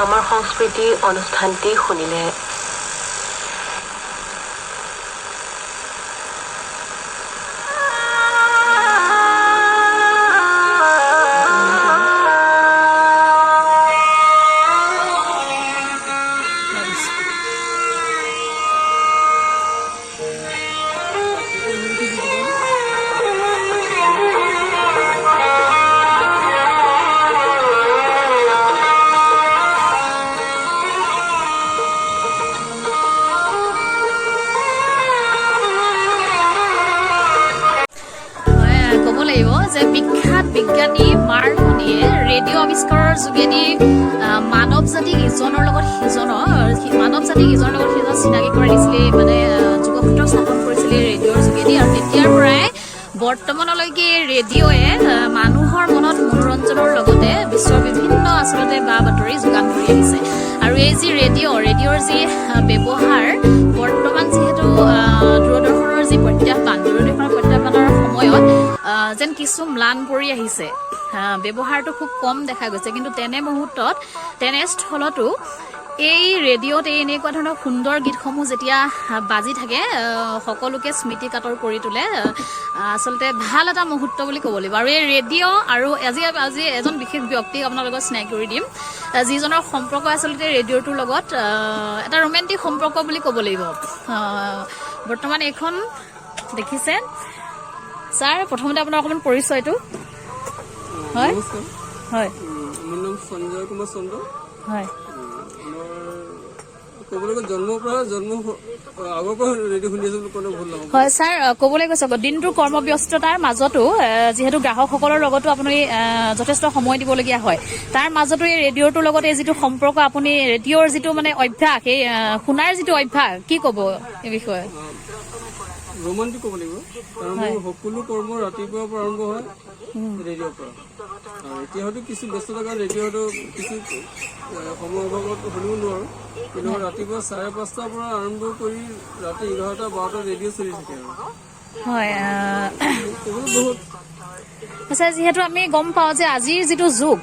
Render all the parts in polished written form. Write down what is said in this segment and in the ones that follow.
আমাৰ সংস্কৃতি অনুষ্ঠানটি শুনিলে। হয়, ক'ব লাগিব যে বিখ্যাত বিজ্ঞানী মাৰ্কনিয়ে ৰেডিঅ' আৱিষ্কাৰৰ যোগেদি মানৱ জাতিক ইজনৰ লগত সিজন চিনাকি কৰাই দিছিলে, মানে যোগসূত্ৰ স্থাপন কৰিছিলে ৰেডিঅ'ৰ যোগেদি। আৰু তেতিয়াৰ পৰাই বৰ্তমানলৈকে ৰেডিঅ'য়ে মানুহৰ মনত মনোৰঞ্জনৰ লগতে বিশ্বৰ বিভিন্ন আচলতে বা বাতৰি যোগান ধৰি আহিছে। আৰু এই যি ৰেডিঅ'ৰ যি ব্যৱহাৰ, বৰ্তমান যিহেতু দূৰদৰ্শনৰ যি প্ৰত্যাহ্বান, দূৰদৰ্শনৰ প্ৰত্যাহ্বানৰ সময়ত যেন কিছু ম্লান পৰি আহিছে, ব্যৱহাৰটো খুব কম দেখা গৈছে। কিন্তু তেনে মুহূৰ্তত, তেনেস্থলতো এই ৰেডিঅ'ত এই এনেকুৱা ধৰণৰ সুন্দৰ গীতসমূহ যেতিয়া বাজি থাকে, সকলোকে স্মৃতি কাতৰ কৰি তোলে। আচলতে ভাল এটা মুহূৰ্ত বুলি ক'ব লাগিব। আৰু এই ৰেডিঅ' আৰু আজি এজন বিশেষ ব্যক্তিক আপোনালোকক চিনাকি কৰি দিম, যিজনৰ সম্পৰ্ক আচলতে ৰেডিঅ'টোৰ লগত এটা ৰোমেণ্টিক সম্পৰ্ক বুলি ক'ব লাগিব। বৰ্তমান এইখন দেখিছে। ছাৰ, প্ৰথমতে আপোনাৰ অকণমান পৰিচয়টো। হয়। নমস্কাৰ। হয়। মোৰ নাম সঞ্জয় কুমাৰ চন্দ্ৰ। মই ক'বলৈ গ'লে জন্মৰ পৰা, জন্ম আগৰ পৰা ৰেডিঅ' শুনি আছো বুলি ক'লে ভুল নহ'ব। হয় ছাৰ, ক'বলৈ গৈছে আকৌ, দিনটোৰ কৰ্মব্যস্ততাৰ মাজতো, যিহেতু গ্ৰাহকসকলৰ লগতো আপুনি যথেষ্ট সময় দিবলগীয়া হয়, তাৰ মাজতো এই ৰেডিঅ'টোৰ লগত এই যিটো সম্পৰ্ক, আপুনি ৰেডিঅ'ৰ যিটো মানে অভ্যাস, এই শুনাৰ যিটো অভ্যাস, কি ক'ব এই বিষয়ে? ৰোমান্টিক ক'ব লাগিব, কাৰণ মোৰ সকলো কৰ্ম ৰাতিপুৱাৰ পৰা আৰম্ভ হয় ৰেডিঅ'ৰ পৰা। আৰু এতিয়া হয়তো কিছু ব্যস্ততাৰ কাৰণে ৰেডিঅ' হয়তো কিছু সময়ৰ অভাৱত শুনিব নোৱাৰোঁ, কিন্তু মই ৰাতিপুৱা 5:30ৰ পৰা আৰম্ভ কৰি ৰাতি 11টা 12টা ৰেডিঅ' চলি থাকে আৰু ক'বলৈ বহুত। আচ্ছা, যিহেতু আমি গম পাওঁ যে আজিৰ যিটো যুগ,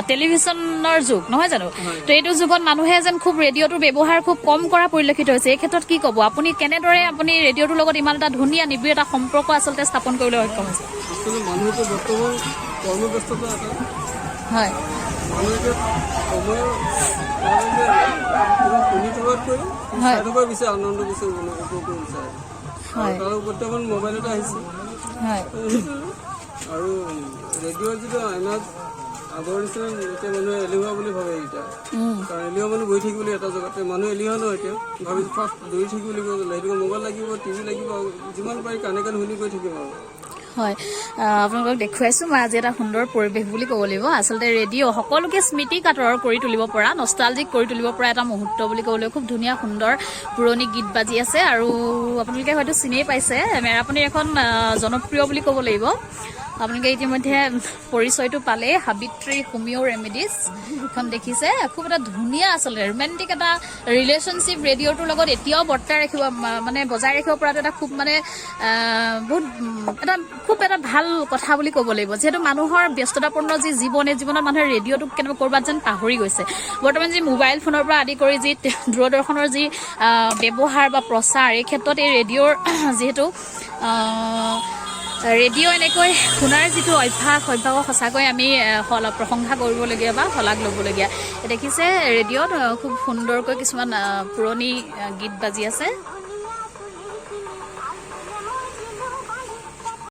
টেলিভিছনৰ যুগ, নহয় জানো? তো এইটো যুগত মানুহে যেন খুব ৰেডিঅ'টোৰ ব্যৱহাৰ খুব কম কৰা পৰিলক্ষিত হৈছে। এই ক্ষেত্ৰত কি ক'ব আপুনি? কেনেদৰে আপুনি ৰেডিঅ'টোৰ লগত ইমান এটা ধুনীয়া নিবিড় এটা সম্পৰ্ক আচলতে স্থাপন কৰিবলৈ সক্ষম হৈছে? আচলতে মানুহ এতিয়া বৰ্তমান কৰ্মব্যস্ততা এটা মানুহ এতিয়া সময়ৰ কিবা শুনি থকাতকৈ চাই থকাৰ বেছি আনন্দ বেছি উপভোগ কৰিব বিচাৰে। আৰু তাৰ বৰ্তমান মোবাইল এটা আহিছে। সেইটো আৰু ৰেডিঅ'ৰ যিটো আইনাত আগৰ নিচিনা এতিয়া মানুহে এলেহুৱা বুলি ভাবে এতিয়া, কাৰণ এলেহুৱা মানুহ বহি থাকিবলৈ এটা জেগাতে। মানুহ এলেহুৱা নহয়, এতিয়া ভাবিছোঁ ফাৰ্ষ্ট দৌৰি থাকিব লাগিব, সেইটো মোবাইল লাগিব, টিভি লাগিব, আৰু যিমান পাৰি কাণে কাণে শুনি গৈ থাকিম আৰু। হয়, আপোনালোকক দেখুৱাইছো মই আজি এটা সুন্দৰ পৰিৱেশ বুলি ক'ব লাগিব। আচলতে ৰেডিঅ' সকলোকে স্মৃতি কাতৰ কৰি তুলিব পৰা, নষ্টালজিক কৰি তুলিব পৰা এটা মুহূৰ্ত বুলি ক'ব লাগিব। খুব ধুনীয়া সুন্দৰ পুৰণি গীত বাজি আছে আৰু আপোনালোকে হয়তো চিনিয়ে পাইছে, মেৰাপানীৰ এখন জনপ্ৰিয় বুলি ক'ব লাগিব। আপোনালোকে ইতিমধ্যে পৰিচয়টো পালেই, সাবিত্ৰী হোমিঅ' ৰেমেডিজ এখন দেখিছে। খুব এটা ধুনীয়া, আচলতে ৰোমেণ্টিক এটা ৰিলেশ্যনশ্বিপ ৰেডিঅ'টোৰ লগত এতিয়াও বৰ্তাই ৰাখিব, মানে বজাই ৰাখিব পৰাটো এটা খুব মানে বহুত এটা খুব এটা ভাল কথা বুলি ক'ব লাগিব। যিহেতু মানুহৰ ব্যস্ততাপূৰ্ণ যি জীৱন, এই জীৱনত মানুহে ৰেডিঅ'টোক কেনেবা ক'ৰবাত যেন পাহৰি গৈছে। বৰ্তমান যি মোবাইল ফোনৰ পৰা আদি কৰি যি দূৰদৰ্শনৰ যি ব্যৱহাৰ বা প্ৰচাৰ, এই ক্ষেত্ৰত এই ৰেডিঅ'ৰ যিহেতু ৰেডিঅ' এনেকৈ শুনাৰ যিটো অভ্যাস, অভ্যাসক সঁচাকৈ আমি প্ৰশংসা কৰিবলগীয়া বা শলাগ ল'বলগীয়া। দেখিছে, ৰেডিঅ'ত খুব সুন্দৰকৈ কিছুমান পুৰণি গীত বাজি আছে।